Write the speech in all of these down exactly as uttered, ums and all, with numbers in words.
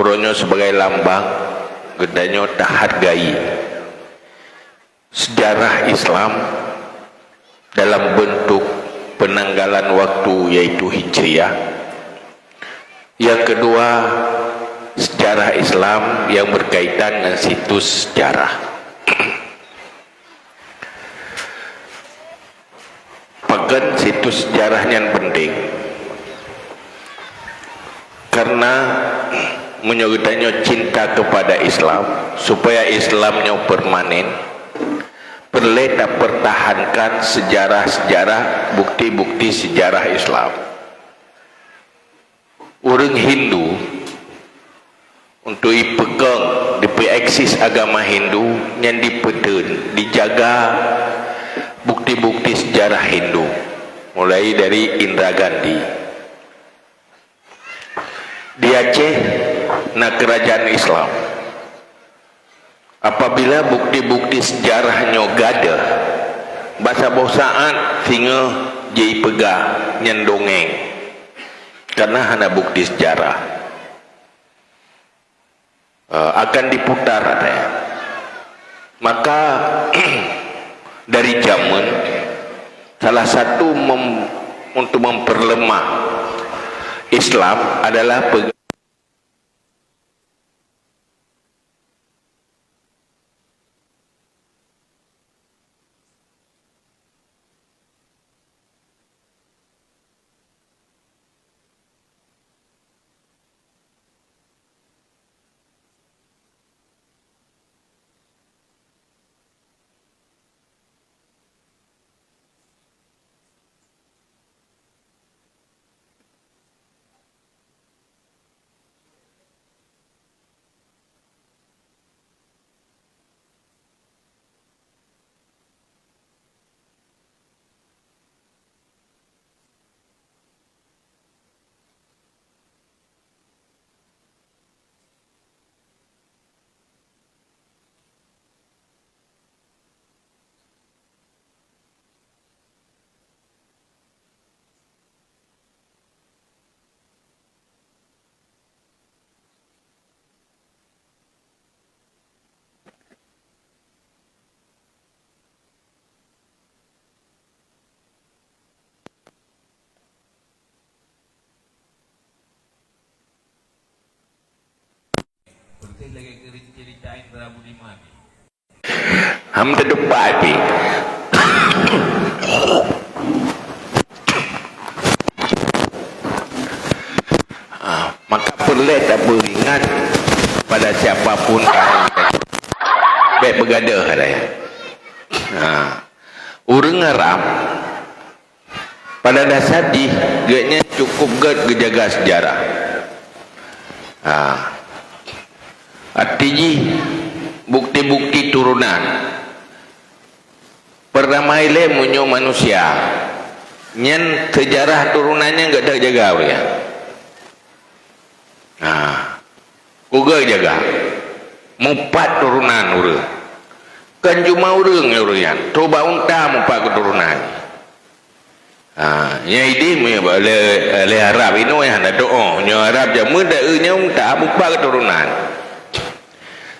Uroe nyoe sebagai lambang geutanyoe tahargai sejarah Islam dalam bentuk penanggalan waktu, yaitu Hijriah. Yang kedua, sejarah Islam yang berkaitan dengan situs sejarah. Pakon situs sejarah nyan penting? Karena meunyoe geutanyoe cinta kepada Islam, supaya Islam nyoe permanen, peureulée tapertahankan sejarah-sejarah, bukti-bukti sejarah Islam. Ureuëng Hindu, untuk ipeukong, dipeueksis agama Hindu, nyan dipeuteun, dijaga bukti-bukti sejarah Hindu, mulai dari Indra Gandhi. Di Aceh na kerajaan Islam. Apabila bukti-bukti sejarah nyoe gadôh, bak saboh saát singoh jipeugah nyan dongeng, karena hana bukti sejarah, eh, akan diputar, katanya. Maka, dari zaman, salah satu mem-, untuk memperlemah Islam adalah pe- Persis lagée cerita Indra Budiman. Ham teudeumpak pih. Ah, maka peureulée tapeuingat pada siapa pun, bék beugadôh, katanya. Ah, ureuëng Arab pada dasar jih, gobnyan cukup gét geujaga seujarah. Ha. Arti jih, bukti-bukti turonan. Peuramai lé meunyoe manusia, nyan seujarah turonan nyan gét that jaga ureuëng nyan. Nah, peugah jaga. Mupat turonan ureuëng. Kon cuma ureuëng, ureuëng nyan. Trok bak unta mupat keuturonan. Ha, nyan idéh lé, lé Arab inoe nyan hana tuoh. Nyoe Arab jameun dak eu nyoe unta mupat keuturonan.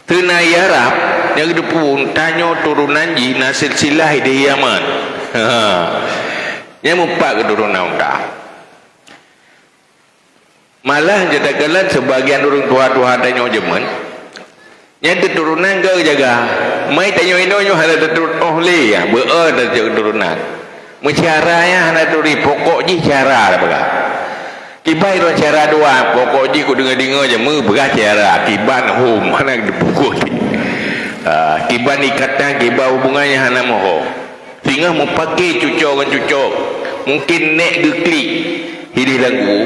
Teunai Arab nyang geuteupeue unta nyoe turonan jih na silsilah idéh Yaman. Ha. Nyan mupat keuturonan unta. Malah, jeuet takalon seubagian ureuëng tuha-tuha tanyoe jameun, nyan teuturonan gét jaga. Mai tanyoe inoe nyoe hana teuturoh lé, ya, beu-e teuturonan. Meucara nyan hana turi, pokok jih cara tapeugah. Kiban droe cara dua, pokok jih kudeungoe-deungoe jameun peugah cara, kiban hom, hana teupukul. Ah, kiban ikatan, kiban hubungan nyang hana meuho. Singoh meupaké cuco ngon cuco. Mungken nék geuklik idéh lagu,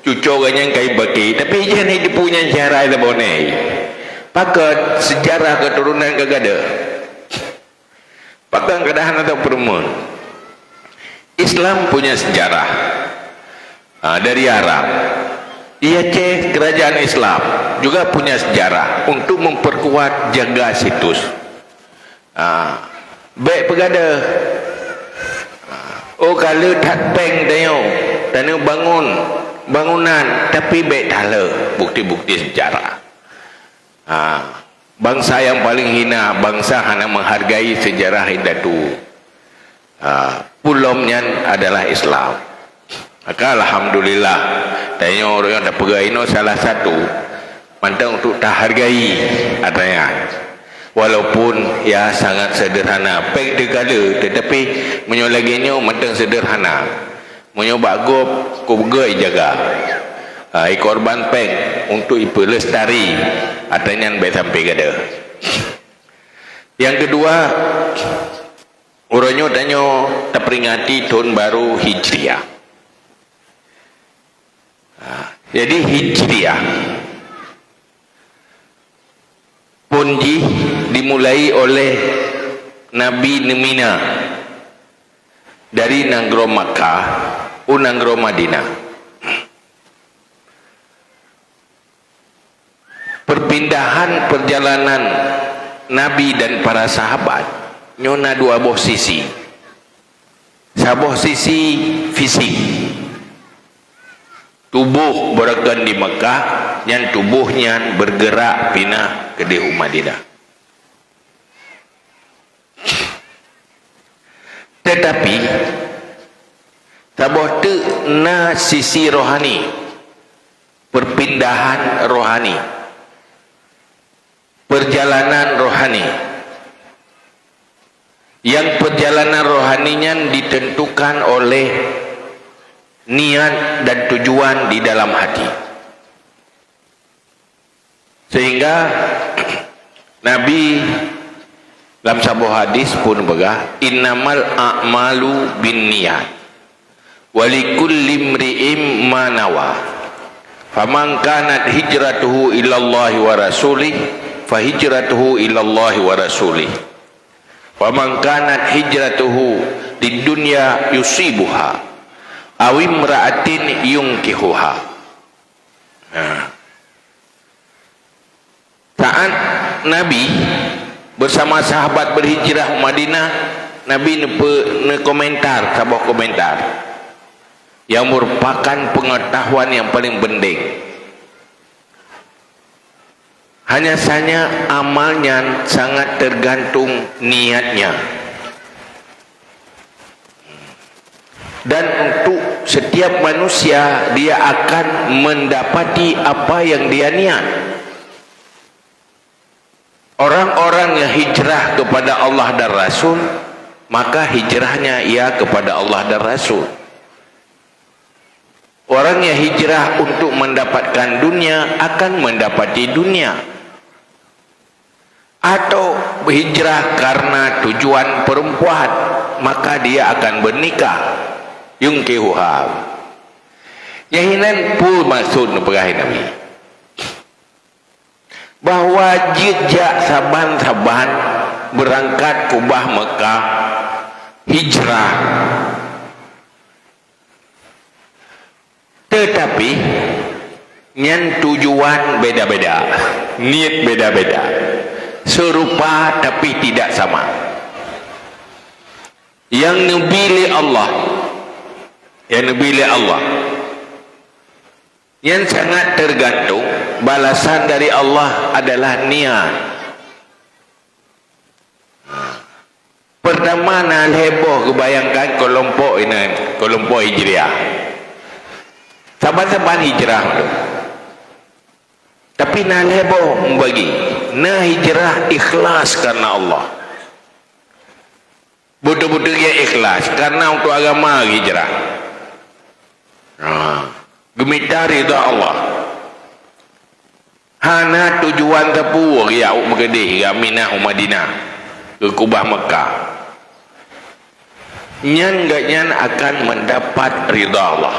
cuco geuh nyan ka ipaké, tapi ijih hana jiteupeue nyan cara saboh nai. Pakon? Seujarah keuturonan ka gadôh. Pakon? Kadang hana tapeureumeun. Islam punya sejarah. Ha, dari Arab. Di Aceh, kerajaan Islam juga punya sejarah untuk memperkuat, jaga situs. Ha, bék peugadôh. Ha, oh, ka le that péng tanyoe, tanyoe bangon bangunan, tapi bék taleuek bukti-bukti sejarah. Ha, bangsa yang paling hina, bangsa hana menghargai sejarah indatu. Ha, peue lom nyan adalah Islam. Maka alhamdulillah, tanyoe ureuëng nyang tapeugah inoe salah satu mantong untuk tahargai atra nyan. Walaupun ia sangat sederhana, péng teuka le, tetapi meunyoe lagée nyoe mantong sederhana. Meunyoe bak gob, kubeugét ijaga. Ha, ikorban péng untuk ipeulestari, atra nyan bék sampai gadôh. Yang kedua, uroe nyoe tanyoe taperingati thon baru Hijriah. Ha, jadi Hijriah pun jih dimulai oleh Nabi neumina dari nanggroe Makkah u nanggroe Madinah. Perpindahan perjalanan Nabi dan para sahabat nyoe na dua boh sisi. Saboh sisi fisik. Tuboh beurakan di Makkah, nyan tuboh nyan bergerak pinah keudeh u Madinah. Tetapi, saboh teuk na sisi rohani, perpindahan rohani, perjalanan rohani. Yang perjalanan rohani nyan ditentukan oleh niat dan tujuan di dalam hati. Sehingga Nabi lam saboh hadis pun peugah, "Innamal a'malu binniyat, wa likulli imri'im ma nawa. Faman kanat hijratuhu ilallahi wa rasulih, fa hijratuhu ilallahi wa rasulih. Faman kanat hijratuhu lidunya yusibuha, aw imra'atin yunkihuha." Nah. Saat Nabi bersama sahabat berhijrah u Madinah, Nabi neupe-, neukomentar saboh komentar yang merupakan pengetahuan yang paling penting. Hanya saja amal nyan sangat tergantung niatnya. Dan untuk setiap manusia, dia akan mendapati apa yang dia niat. Orang-orang yang hijrah kepada Allah dan Rasul, maka hijrahnya ia kepada Allah dan Rasul. Orang yang hijrah untuk mendapatkan dunia akan mendapati dunia. Atau hijrah karena tujuan perempuan, maka dia akan bernikah. Yunkihuha. Nyang hinan peue maksud neupeugah Nabi? Bahwa jeuet jak saban-saban beurangkat keubah Mekah, hijrah. Tetapi, nyan tujuan beda-beda, niet beda-beda, serupa tapi tidak sama. Yang neubi lé Allah, yang neubi lé Allah, nyan sangat tergantung balasan dari Allah adalah niat. Pertama, na lhée boh geubayangkan keulompok inan, keulompok Hijriah. Saban-saban hijrah tu. Tapi na lhée boh membagi. Na hijrah ikhlas karena Allah. Betul-betul dia ikhlas karena untuk agama hijrah. Ha. Geumita ridha Allah. Hana tujuan sapeue geujak u Meukadeh, geujak Minah u Madinah, geukeubah Mekah. Nyan gobnyan akan mendapat ridha Allah.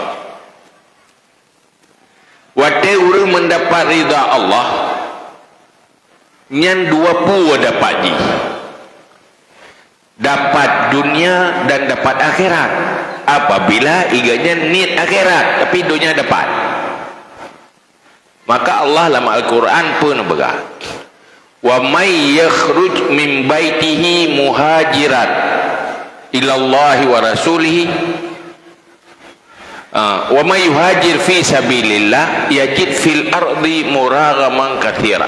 Watée ureuëng mendapat ridha Allah, nyan dua peue dapat jih. Dapat dunia dan dapat akhirat. Apabila iga nyan niet akhirat, tapi dunia dapat. Maka Allah lam Al-Quran pun berkata, "Wa may yakhruj min baitihi muhajiran ilallahi wa rasulihi, Ah, "Wa may yuhajir fi sabilillah yajid fil ardi muragaman katsira."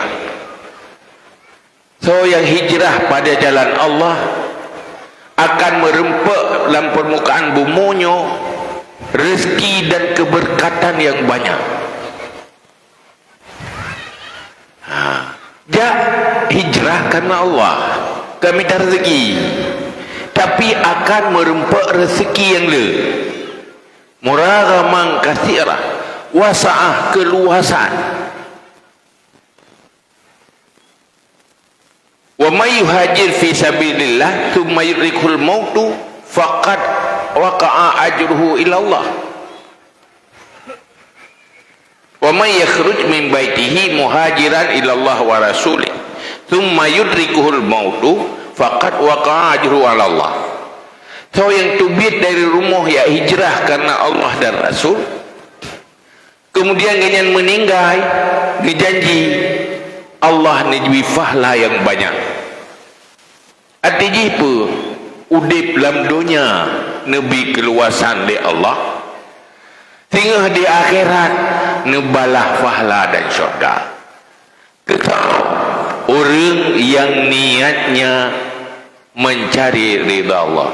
Soe nyang hijrah pada jalan Allah akan meureumpok lam peurmukaan bumoe nyoe rezeki dan keubeurkatan nyang banyak. Ha, jak hijrah karena Allah, ka mita rezeki, tapi akan meureumpok rezeki nyang le. Muragaman katsira, wasaah, keluasan. "Wa may yuhajir fi sabilillah tsumma yudrikul mautu faqad waqa'a ajruhu ilallah. Wa may yakhruj min baitihi muhajiran ilallah wa rasulih tsumma yudrikuhul mautu faqad waqa'a ajruhu alallah." Soe nyang teubiet dari rumoh jak hijrah karena Allah dan Rasul, kemudian gobnyan meuninggai, geujanji Allah neubri pahala nyang banyak. Arti jih peue? Udeb lam donya neubri keuluwasan lé Allah, singoh di akhirat neubalah pahala dan syurga. Keu ureuëng nyang niatnya mencari ridha Allah.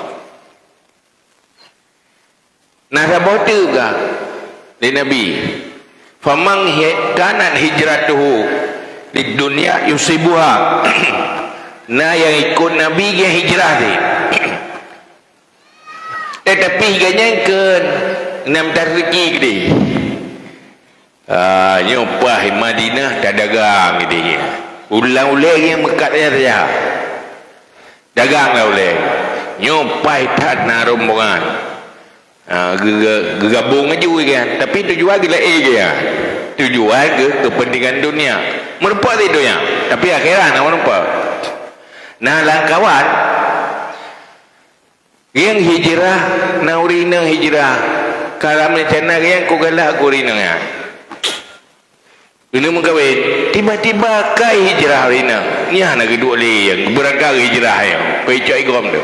Na saboh teuk ka lé Nabi, "Faman hi-, kanat hijratuhu lidunya yusibuha." Na nyang ikot Nabi nyang hijrah teuh. Teutapi gobnyan kheun na mita rezeki keudeh. Ah, nyoe paih Madinah tadagang keudeh nyan. Ulang ulée nyang meukat nyan saja. Dagang lah ulée. Nyoe paih that na rombongan. Ah, geu-, geu-, geugabong laju kan. Tapi tujuan geu laén kan. Tujuan geu kepentingan dunia. Meureumpok di dunia. Tapi akhirat na meureumpok. Nah, lam kawan, nyang hijrah, na ureuëng inong hijrah. Ka lam rencana nyang ku galak keu ureuëng inong nyan. Keuneuk meukawen, tiba-tiba kai hijrah ureuëng inong. Nyan na geuduek lé nyang beurangkat hijrah nyan. Peucok igom tu.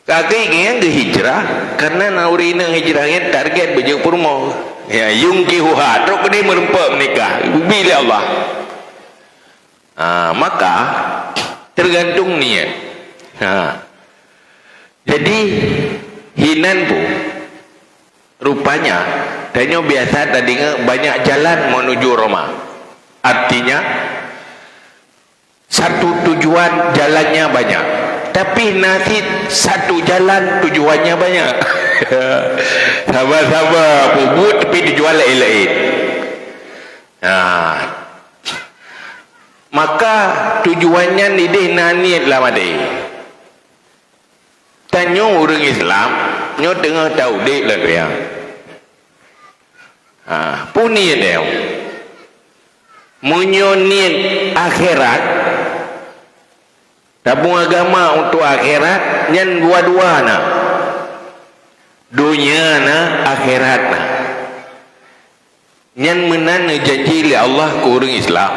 Ka kai nyang geuhijrah, karena na ureuëng inong hijrah nyan target beujeuet peurumoh. Ya, yunkihuha, trok keudeh meureumpok meunikah. Geubi lé Allah. Ha, maka tergantung niat. Ha. Jadi, hinan bu, rupanya, tanyoe biasa tadeungoe banyak jalan menuju Roma. Artinya, satu tujuan jalannya banyak. Tapi na cit satu jalan tujuannya banyak. Sama-sama peubuet tapi tujuan laén-laén. Nah, maka tujuan nyan ideh na niet lam até. Tanyoe ureuëng Islam, nyoe teungoh taudeb lam donya. Ha, peue niet nyoe? Meunyoe niet akhirat, tabong agama untuk akhirat, nyan dua-dua na. Donya na, akhirat na. Nyan meunan neujanji lé Allah keu ureuëng Islam.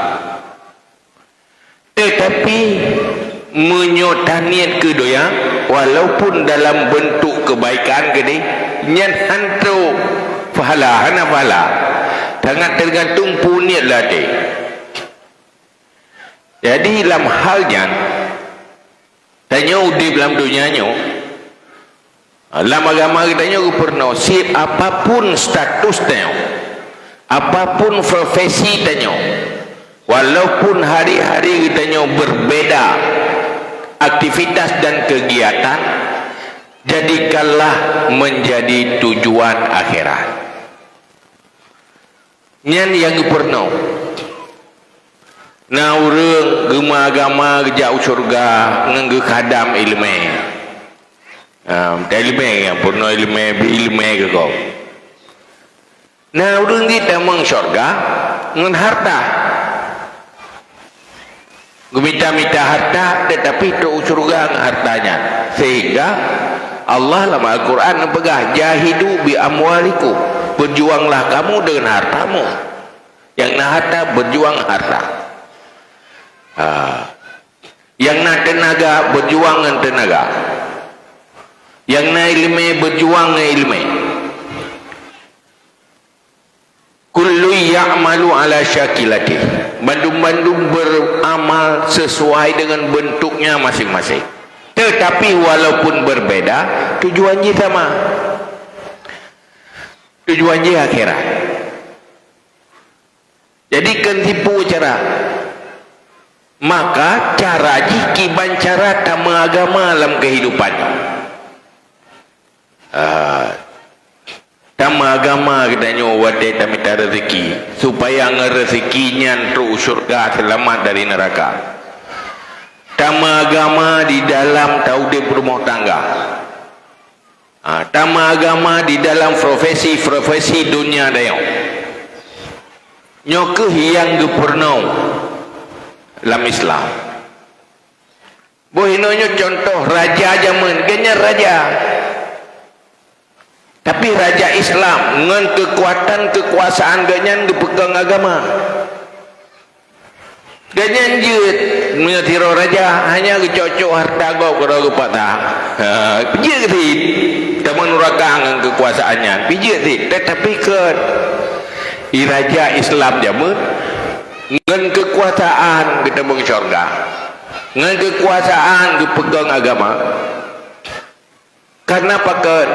Teutapi, meunyoe taniet keu donya, walaupun dalam bentuk kebaikan keudeh, nyan han trok pahala, hana pahala. Sangat tergantung peue niet lam até. Jadi, lam hal nyan, tanyoe udeb lam donya nyoe, lam agama geutanyoe geupeurunoe, siap apapun status tanyoe, apapun profesi tanyoe, walaupun hari-hari geutanyoe berbeda aktivitas dan kegiatan, jadikanlah menjadi tujuan akhirat. Nyan nyang geupeurunoe. Na ureuëng geumeuagama geujak u syeuruga ngon geukhadam iéleumé. Ha, mita iéleumé, nyang peurunoe iéleumé, bri iéleumé keu gob. Na ureuëng jitamong syeuruga ngon hareuta. Geumita-mita hareuta, teutapi trok u syeuruga ngon hareuta nyan. Sehingga Allah lam Al-Quran neupeugah, "Jahidu bi amwalikum." Berjuanglah kamu dengan hartamu. Nyang na hareuta, berjuang hareuta. Ha. Nyang na teunaga, berjuang ngon teunaga. Nyang na iéleumé, berjuang ngon iéleumé. Al-a'malu ala syakilatih. Bandum-bandum beramal sesuai dengan bentuknya masing-masing. Tetapi walaupun berbeda, tujuan jih sama. Tujuan jih akhirat. Jadi, kon sipu cara. Maka, cara jih kiban cara tameuagama lam keuhidupan. Ah, tameuagama geutanyoe watée tamita rezeki, supaya ngon rezeki nyan trok u syurga, seulamat dari neuraka. Tameuagama di dalam taudeb rumoh tangga. Ah, tameuagama di dalam profesi-profesi donya tanyoe. Nyoe kheueh nyang geupurunoe lam Islam. Boh inoe nyoe contoh raja jameun, geuhnyan raja. Tapi raja Islam ngon keukuatan keukuasaan geuhnyan geupeugong agama. Geuhnyan jeuet meunyoe sidroe raja hanya geucok-cok hareuta gob keudroe geupatah. Ha, jeuet sit. Tamong neuraka ngon keukuasaan nyan. Pih jeuet sit. Tetapi kon, i raja Islam jameun ngon keukuasaan geutamong syurga. Ngon keukuasaan geupeugong agama. Karena pakon,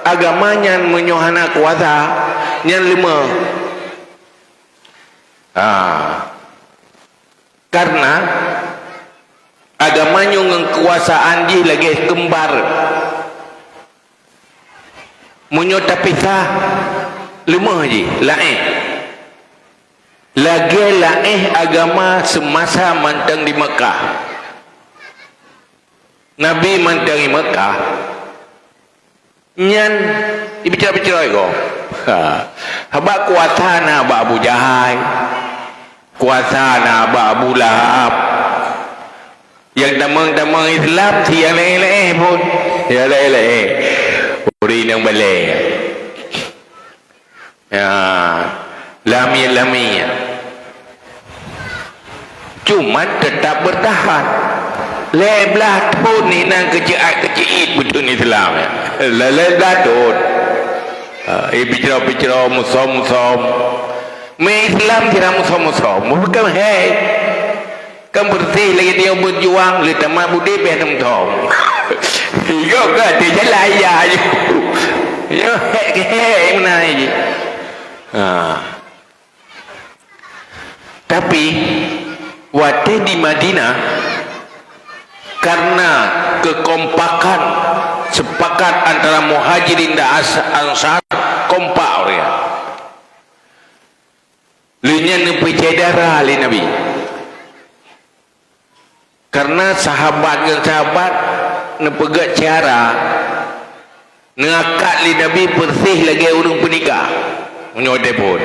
agama nyan meunyoe hana kuasa, nyan leumah. Ha. Karena agama nyoe ngon keukuasaan jih lagée keumbar. Meunyoe tapisah, leumah jih, laén. Lagée laén agama seumasa mantong di Mekah. Nabi mantong di Mekah, nyan, ipicoe-picoe gob. Ha. Sabab kuasa na bak Abu Jahal, kuasa na bak Abu Lahab. Nyang tamong-tamong Islam, si nyang laén-laén pun. Nyang laén-laén. Ureuëng nyang balée. Ya, lamiet-lamiet. Cuman tetap bertahan. Lhée blaih thon inan keuceuat-keuceuit beutôi Islam, ya. Lhée blaih thon. Ha, eh, picro-picro, musom-musom. Mé Islam sira musom-musom. Bukan hai. Kan beureuséh lagée tanyoe beujuang, lé tamat udeb beh nong thom. Yo ka teujalan ya ju. Yo hek-hek meunan ji. Ha. Tapi, watée di Madinah, karena kekompakan, sepakat antara Muhajirin dan As-, Ansar, kompak ureuëng. Lheueh nyan neupeucaya dara lé Nabi. Karena sahabat ngon sahabat neupeugét syara, neuakad lé Nabi persis lagée ureuëng peunikah. Meunyoe watée phon.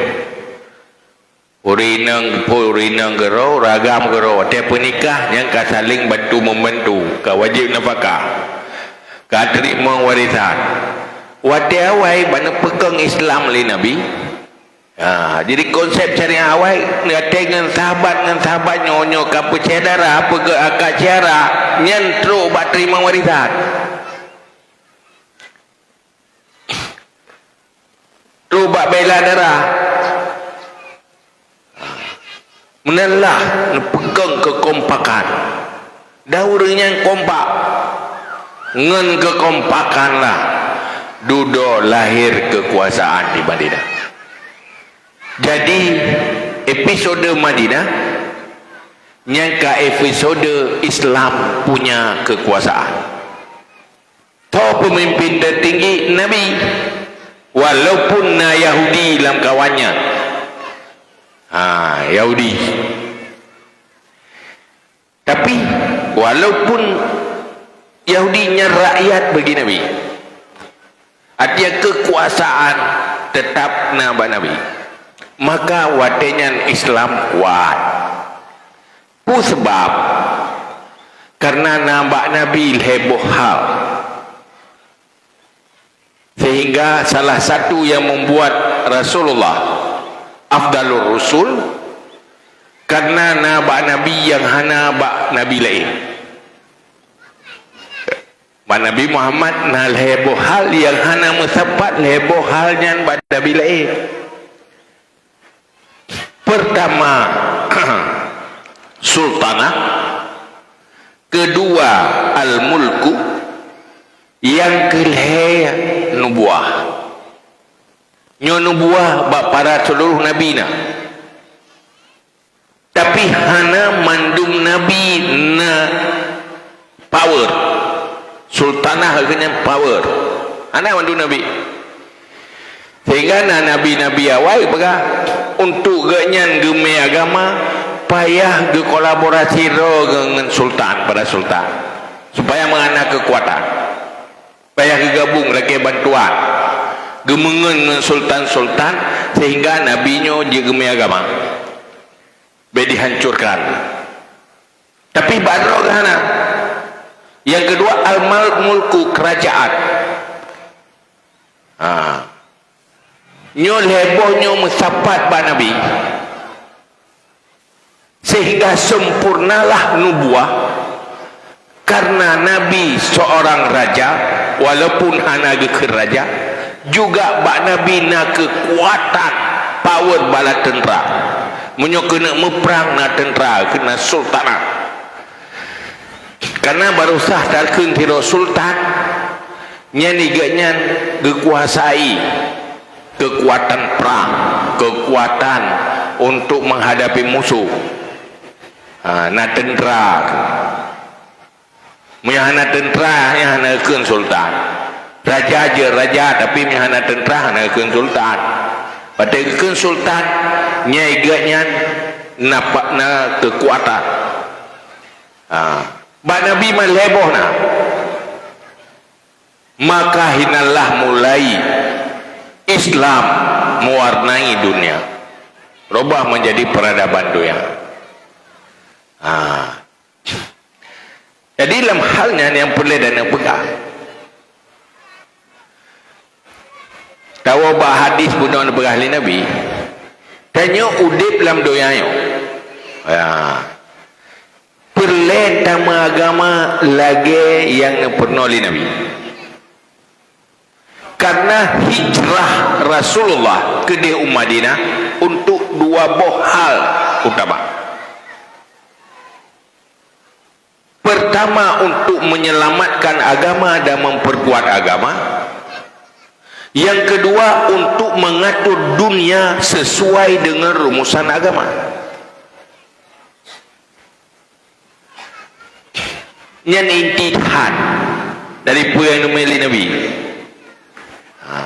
Ureuëng inong geupeu, ureuëng inong geuro, ureuëng agam geuro. Watée peunikah, nyan ka saléng bantu-membantu, ka wajéb nafakah, ka teurimong warisan. Watée awai ban neupeugong Islam lé Nabi, Ha, jadi konsep syariat awai, watée ngon sahabat, ngon sahabat nyoe, nyoe ka peucaya dara, peugét akad syara, nyan trok bak teurimong warisan. Trok bak bela dara. Meunan lah neupeugong keukompakan. Dan ureuëng nyang kompak. Ngon keukompakan lah dudoe lahé keukuasaan di Madinah. Jadi, episode Madinah nyan ka episode Islam punya keukuasaan. Toh peumimpin teutinggi Nabi, walaupun na Yahudi lam kawan nyan. Ha, Yahudi. Tapi, walaupun Yahudi nyan rakyat bagi Nabi, artinya keukuasaan tetap na bak Nabi. Maka watée nyan Islam kuat. Peue sabab? Karena na bak Nabi lhée boh hal. Sehingga salah satu yang membuat Rasulullah afdalur rusul, karena na bak nabi nyang hana bak nabi laén. Bak Nabi Muhammad na lhée boh hal nyang hana meusapat lhée boh hal nyan bak nabi laén. Pertama, sultanah. Kedua, al-mulku. Nyang keulhèe, nubuwah. Nyoe nubuwah bak para seuluruh nabi na. Tapi hana mandum nabi na power. Sultanah keunan power. Hana mandum nabi. Sehingga na nabi-nabi awai peugah, untuk geuhnyan geumè agama, payah geukolaborasi droe ngon sultan, para sultan. Supaya meuhana keukuatan. Payah geugabong lakèe bantuan. Geumeungon ngon sultan-sultan, sehingga nabi nyoe jeuet geumè agama. Bèk dihancurkan. Tapi bak droe geuhana. Nyang keudua, al-mal-, mulku, kerajaan. Ha. Nyoe lhèe boh nyoe meusapat bak nabi. Sehingga sempurnalah nubuwah. Karena nabi seorang raja, walaupun hana geukheun raja, juga bak nabi na keukuatan, power bala teuntra. Meunyoe keuneuk meuprang na teuntra, keunan sultanah. Karena barosa takheun sidroe sultan, nyan geuhnyan geukuasai keukuatan prang, keukuatan untuk menghadapi musuh. Ha, na teuntra. Meunyoe hana teuntra, nyan hana geukheun sultan. Raja jeuet raja, tapi meunyoe hana teuntra, hana geukheun sultan. Watèe geukheun sultan, nyan geuhnyan na pa-, na keukuatan. Ha. Bak nabi mah lhèe boh na. Maka hinanlah mulai Islam mewarnai dunia. Berubah menjadi peradaban dunia. Ha. Jadi, lam hal nyan nyang peureulèe tapeugah. Tawoe bak hadis bunoe neupeugah lé Nabi, tanyoe udép lam donya nyoe. Ya. Peureulèe tameuagama lagèe nyang neupeurunoe lé Nabi. Karena hijrah Rasulullah keudéh u Madinah untuk dua boh hal utama. Pertama, untuk menyelamatkan agama dan memperkuat agama. Yang kedua, untuk mengatur dunia sesuai dengan rumusan agama. Nyan inti that dari peue nyang neumeuli Nabi. Ha.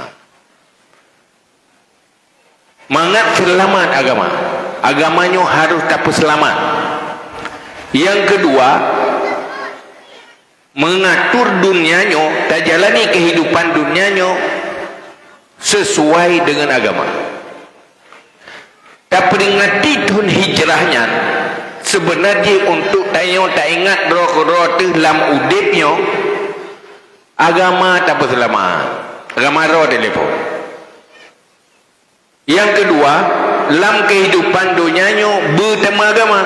Mangat seulamat agama. Agama nyoe harôh tapeuseulamat. Nyang keudua, mengatur dunia nyoe, tajalani kehidupan dunia nyoe sesuai dengan agama. Taperingati thôn hijrah nyan seubeuna jih untuk tanyoe taingat droe keudroe teuh lam udép nyoe, agama tapeuseulamat. Agama droe telepon. Nyang keudua, lam keuhidupan donya nyoe beuteumé agama.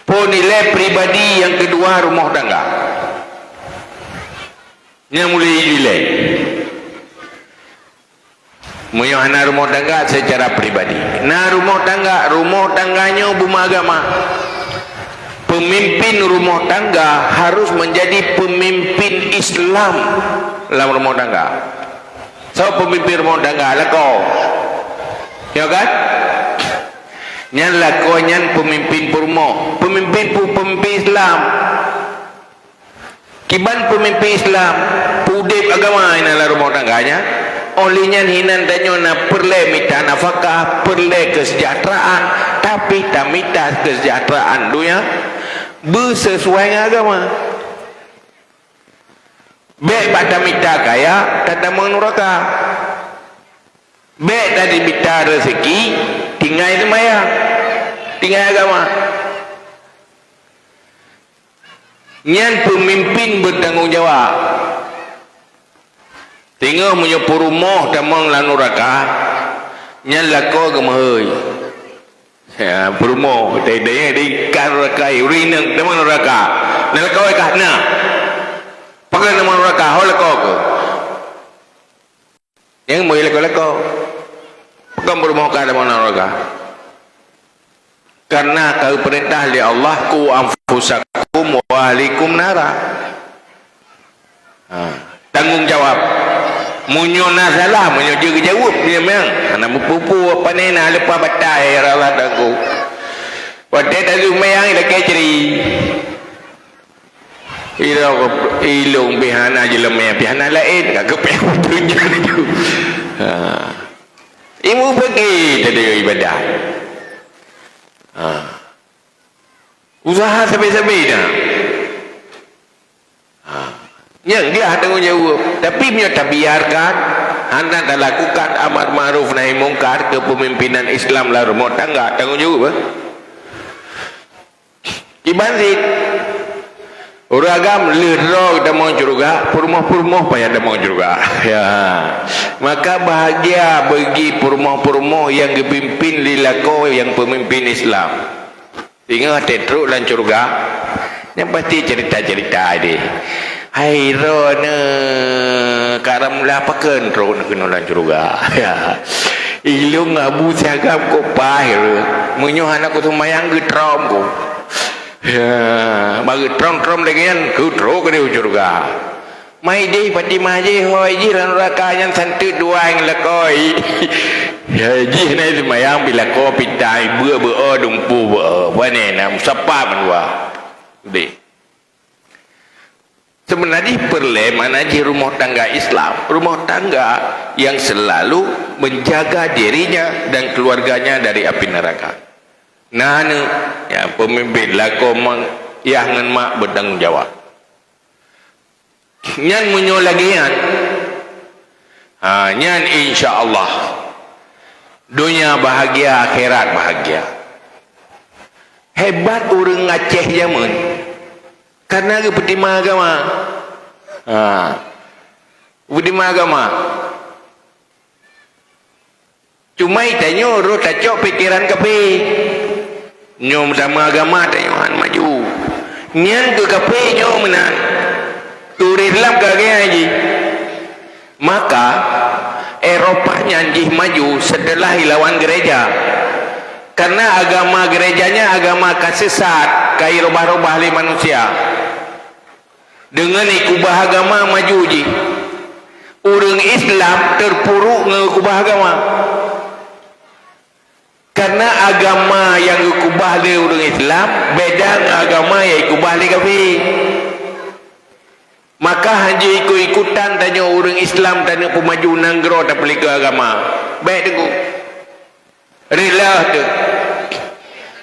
Po nilai pribadi nyang keudua, rumoh tangga. Nyang mulai ilée. Meunyoe hana rumoh tangga secara pribadi. Na rumoh tangga, rumoh tangga nyoe beumeugama. Pemimpin rumoh tangga harus menjadi pemimpin Islam lam rumoh tangga. Soe peumimpén rumoh tangga? Lakoe. Ya kan? Nyan lakoe nyan peumimpén peurumoh. Peumimpén pu-, peumimpén Islam. Kiban peumimpén Islam, peuudép agama inan lam rumoh tangga nyan. Óh lheueh nyan hinan tanyoe na peureulée mita nafakah, peureulée keuseujahteuraan, tapi tamita keuseujahteuraan donya beuseusuai ngon agama. Bék bak tamita kaya, tatamong nuraka. Bék tamita reuseuki, tinggai seumayang, tinggai agama. Nyan peumimpén beutanggong jawab. Teungoh meunyoe peurumoh tamong lam nuraka, nyan lakoe geumeuhôi. Ya, peurumoh, dai-dai, dai ka nuraka, ureueng inong tamong nuraka. Na lakoe kah? Na. Pakon tamong nuraka? Ho lakoe keuh. Nyang moi lakoe-lakoe. Kon peurumoh ka lam neuraka. Karena ka geupeurintah lé Allah, "Qu anfusakum wa ahlikum nara." Ha, tanggong jawab. Meunyoe na salah, meunyoe jeuet geujaweueb, meunyoe memang hana meupeue-peue, pane na leupah batai, ya Allah, tanggong. Watèe taseumayang, ilakèe cri. Ilong, ilong pih hana jeuleumèe, pih hana laén, ka geupéh beutôi nyan laju. Ha. Ilmu fikih tadi ibadah. Ha. Usaha sabe-sabe dah. Ha. Nyan dia tanggong jaweueb. Tapi meunyoe tabiarkan, hana talakukan amar ma'ruf nahi mungkar kepemimpinan Islam lam rumoh tangga, tanggong jaweueb, eh? Kiban cit. Ureueng agam lheueh droe tamong syeuruga, peurumoh-peurumoh payah tamong syeuruga. Ya. Maka bahagia bagi peurumoh-peurumoh nyang geupimpin lé lakoe nyang peumimpin Islam. Singoh trok lam syeuruga, nyan pasti cerita-cerita deh. Hai droeneuh, ka ramla pakon trok keunoe lam syeuruga. Ya. Ilong Abu Syagam kok paih. Meunyoe hana kuseumayang geutrom ku. Ya, bagi trom-trom lagèe nyan, keu trok keu di syeuruga. Mai deh Fatimah jih, hôi jih lam neuraka nyan santeut dua nyang lakoe. Ya, jih na seumayang bila ko pitai, beu-beu, dumpu beu, pane na musapa mandua. Deh. Sebenarnya peureulèe makna jih rumoh tangga Islam, rumoh tangga yang selalu menjaga dirinya dan keluarganya dari api neraka. Nah, ni, ya, peumimpin lakoe mang-, yah ngon mak beutanggung jawab. Nyan meunyoe lagèe nyan, ha, nyan insya Allah donya bahagia, akhirat bahagia. Hebat ureueng Aceh jameun. Karena geupeutimang agama. Ha. Geupeutimang agama. Cuma tanyoe roh tacok pikeran kafé. Nyoe sama agama tanyoe han maju. Nyan keu kafé nyoe meunan. Keu ureueng Islam ka lagèe jih. Maka, Eropa nyan jih maju setelah ilawan gereja. Karena agama gereja nyan agama ka sesat, ka irubah-rubah lé manusia. Deungon ikubah agama maju jih. Ureueng Islam teupuruk ngon ikubah agama. Karena agama nyang geukubah lé ureueng Islam beda ngon agama nyang ikubah lé kafé. Maka hanjeuet ikut-ikutan tanyoe ureueng Islam taneuk peumaju nanggroe tapeulikot agama. Bèk teungku. Rila teuh.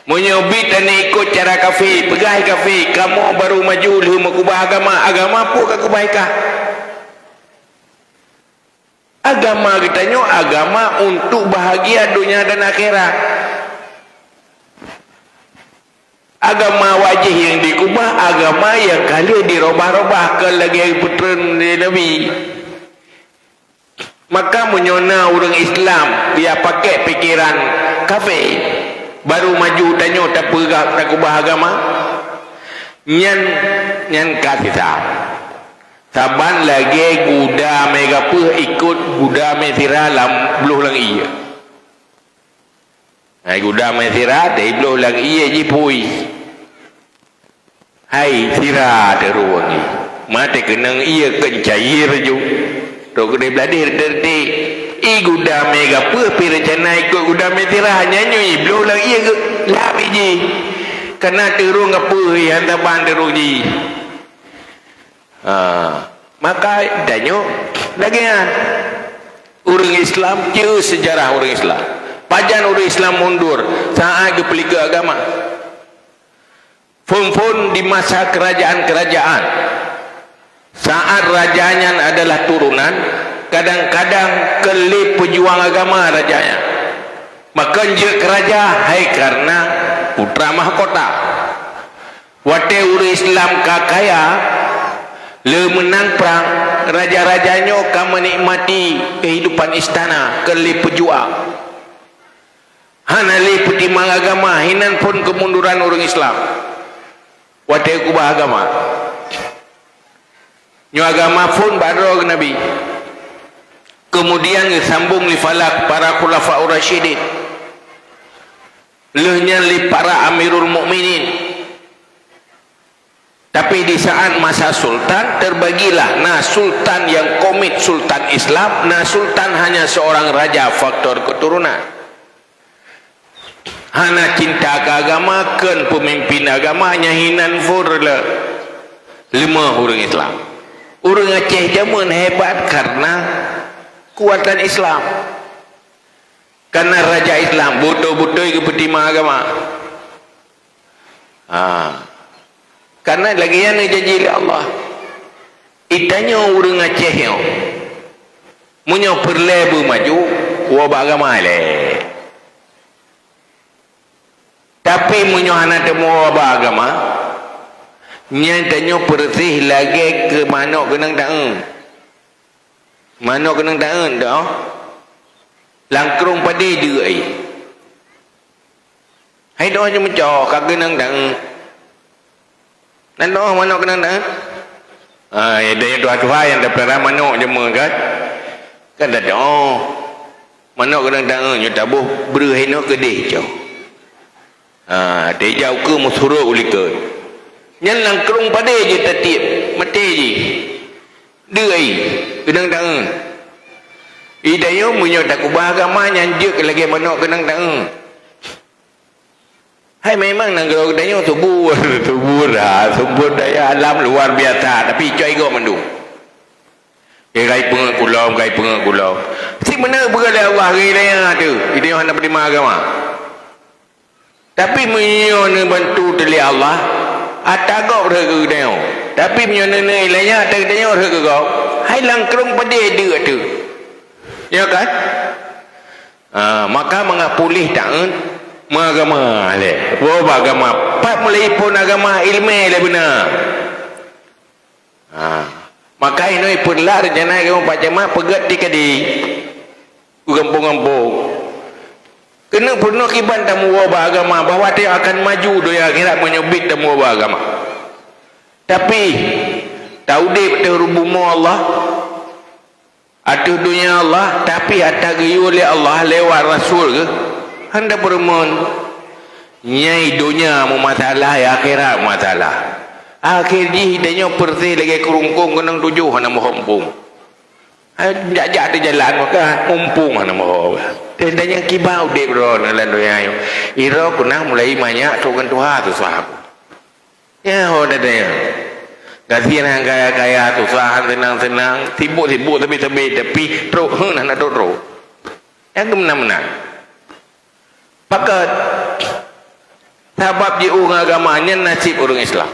Meunyoe bit taneuk ikot cara kafé, peugah kafé, "Kamoe barô maju lheueh meukubah agama, agama peue ka kubah kah?" Agama geutanyoe agama untuk bahagia donya dan akhirat. Agama wajéh nyang dikubah, agama nyang ka lheueh dirobah-robah keu lagèe peutreun lé Nabi. Maka meunyoe na ureueng Islam dia pakai pikeran kafé, barô maju tanyoe tapeugah takubah agama, nyan, nyan ka sisat. Saban lagèe guda mé gapeuh ikot guda mé sira lam bloh lam ié. Hai guda mé sira, teuh bloh lam ié jipui. Hai sira teuh ruweueng ié. Maté keunong ié keu cair ju. Trok keudeh bladeh reuteuti. I guda mé gapeuh pi reuncana ikot guda mé sira, nyan nyoe i bloh lam ié geu-, lam ié jih. Kana teuh ruweueng gapeuh ié, han saban teuh ruweueng jih. Ha, maka tanyoe lagèe nyan. Ureueng Islam, jeuet seujarah ureueng Islam. Pajan ureueng Islam mundur saat geupeulikot agama. Phôn-phôn di masa kerajaan-kerajaan, saat raja nyan adalah turunan, kadang-kadang keu lé peujuang agama raja nyan. Makon jeuet keu raja hai kareuna putra mahkota. Watèe ureueng Islam ka kaya, lé meunang prang, raja-raja nyoe ka meunikmati keuhidupan istana keu lé peujuang. Hana lé peutimang agama, hinan phôn keumunduran ureueng Islam. Watèe kubah agama. Nyoe agama phôn bak droe Nabi. Kemudian geusambong lé Falak para Khulafaur Rasyidin. Lheueh nyan lé para Amirul Mukminin. Tapi di saat masa sultan, terbagilah. Na sultan nyang komit sultan Islam, na sultan hanya seorang raja faktor keturunan. Hana cinta keu agama, kheun peumimpin agama nyan hinan phon le-, leumah ureuëng Islam. Ureuëng Aceh jameun hebat karena keukuatan Islam. Karena raja Islam, beutôi-beutôi geupeutimang agama. Ha. Karena lagée nyan neujanji lé Allah. Geutanyoe ureuëng Aceh nyoe, meunyoe peureulée beumaju, woe bak agama lé. Tapi meunyoe hana teumeuwoe bak agama, nyan tanyoe peureuseh lagée keu manok keunong taeun. Manok keunong taeun tu, lam krueng padé deuk ai. Hai doh nyoe meucok ka keunong taeun. Nan doh manok keunong taeun. Ah, ya, dia tuha-tuha nyang tapeulihara manok jameun kan. Kan dak doh. Manok keunong taeun nyoe taboh breuh inoe keudeh cok. Ha, teuja ukeue meusurok u likot. Nyan lam krueng padé jih tatiep, maté jih. Deuk ai, keunong taeun. Geutanyoe meunyoe takeubah agama nyan jeuet lagée manok keunong taeun. Hai memang nanggroe geutanyoe subur, subur dah, subur daya alam luar biasa, tapi cok igoe mandum. Eh, gai peungeuet kulom, gai peungeuet kulom. Si beuna peugah lé Allah, gai laya tu. Geutanyoe hana peutimang agama. Tapi meunyoe neubantu teuh lé Allah, ata gob rhot keu geutanyoe. Tapi meunyoe neuneuk iéleumnyan ata geutanyoe rhot keu gob, hai lam krueng padé deuk ateueh. Ya kan? Ah, maka mangat puléh taát meuagama lé. Woe bak agama. Pat mulai phon agama iéleumé lé beuna. Ha. Maka inoe peureulak rencana kamoe Pak Camat peugét tikadi u gampông-gampông. Keuneuk peurunoe kiban tameuwoe bak agama, bahwa tanyoe akan maju donya akhirat meunyoe biet tameuwoe bak agama. Tapi, taudeb ateueh bumoe Allah, ateueh donya Allah, tapi ata geuyue lé Allah lewat rasul geuh, hana peurumoe. Nyai donya meumasalah, akhirat meumasalah. Akhé jih tanyoe peureuseh lagée keurungkong keunong tujoh hana meuhom-hom. Hai, jak-jak teujalan maka mumpung hana meuhom. Dan tanyoe kiban udeb droe lam donya nyoe. Iroe keunong mulai manyak trok ngon tuha susah. Ya, ho dah tanyoe. Gasien han kaya-kaya susah, han seunang-seunang, sibuk-sibuk tapi-tapi, tapi trok, heuh, hana trok-trok. Nyang keumeunang-meunang. Pakat. Sabab jiôh ngon agama nyan naseb ureuëng Islam.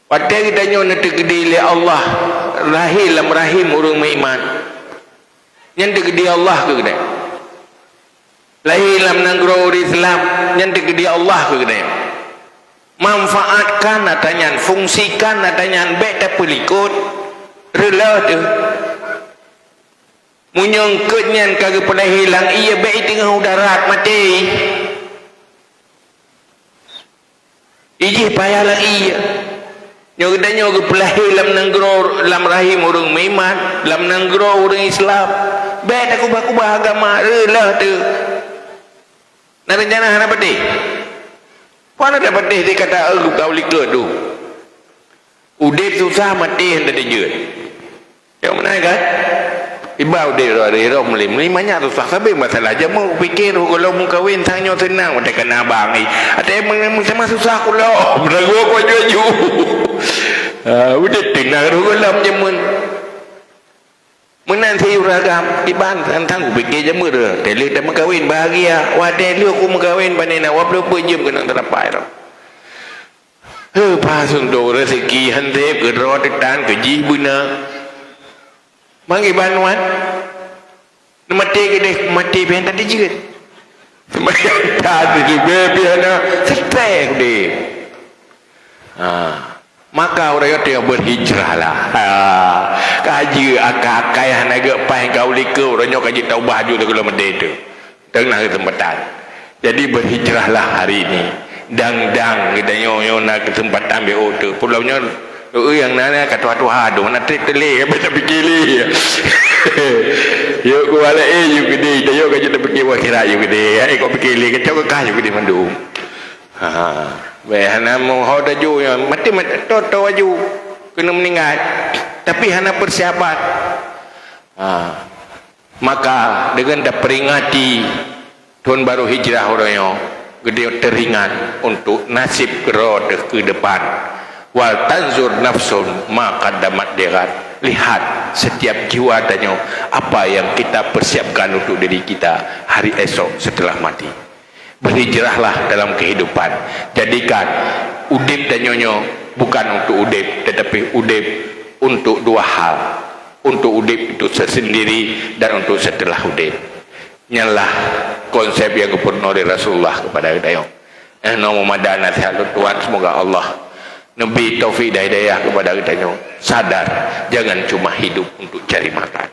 Watée geutanyoe neuteukeudi lé Allah lahé lam rahim ureuëng meuiman, nyan teukeudi Allah keu geutanyoe. Lahé lam nanggroe ureuëng Islam, nyan teukeudi Allah keu geutanyoe. Manfaatkan ata nyan, fungsikan ata nyan, bék tapeulikot, reuloh teuh. Meunyoe eungkôt nyan ka geupeulahé lam ié, bék i teungoh u darat maté. Ijih payah lam ié. Nyoe geutanyoe geupeulahé lam nanggroe, lam rahim ureuëng meuiman, lam nanggroe ureuëng Islam. Bék takubah-kubah agama, reuloh teuh. Na rencana hana patéh. Peue na patéh di kata, "Eh, ka u likot tu." Udeb susah, maté hana teujeuet. Nyang meunan kan? Iba udeb roh, roh meuli-meuli manyak susah sabe masalah. Jameun kupike roh gohlom meukawen sang nyoe seunang, watée kana abang, eh. Watée meuteumé susah kulom, meuragoe ku aju-aju. Ah, udeb teunang roh gohlom jameun. Meunan si uragam, iban sang-sang kupike jameun roh. Teuh lheueh tameukawen bahagia. Watée lheueh ku meukawen bak nena, wapeuleupeu jeuem keunong teurapai roh. Heupa suntok rezeki han seb keudroe teutan keu jih beuna. Mangiban wan. Neumaté keudeh, maté pih han teujeut. Seumayang that leubeh pih hana, seuteh udeb. Ha. Maka ureuëng nyoe teuh berhijrahlah. Ha. Ka jeuet akai-akai hana geupaih ka u likot, ureuëng nyoe ka jeuet taubah ju teuh keu lom udeb teuh. Teungoh keuseumpatan. Jadi, berhijrahlah hari ini. Dang-dang geutanyoe nyoe na keuseumpatan B O teuh. Pulo nyoe Doa nyang na, na ka tuha-tuha tu, mana trép teuh lé, ka tapike lé. Yuk ku walak, eh, yuk gede, dah yuk ka jeuet tapike akhirat yuk gede. Eh, kok pike lé, kacau kekah yuk gede mandum. Ha. Bèk hana meuho taju, ya, mati, mati, to, to aju. Kena meninggal. Tapi hana persiapan. Ha. Maka, dengan taperingati thôn barô hijrah uroe nyoe, geutanyoe teuringat untuk nasib keudroe teuh keu depan. Wal tanzur nafsun ma qaddamat lighad. Lihat setiap jiwa tanyoe apa yang kita persiapkan untuk diri kita hari esok setelah mati. Berhijrahlah dalam kehidupan. Jadikan udép tanyoe nyoe bukan untuk udép, tetapi udép untuk dua hal. Untuk udép itu sendiri dan untuk setelah udép. Nyan lah konsep nyang geupeurunoe lé Rasulullah keupada geutanyoe. Eh, nyoe meumada naseuhat lôn tuan, semoga Allah neubri taufik dan hidayah keupada geutanyoe. Sadar, jangan cuma hidup untuk cari makan.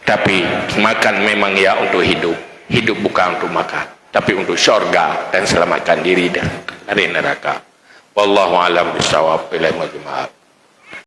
Tapi, makan memang ya untuk hidup. Hidup bukan untuk makan, tapi untuk syurga dan selamatkan diri dari neraka. Wallahu a'lam bishawab. Billahi taufiq wal hidayah.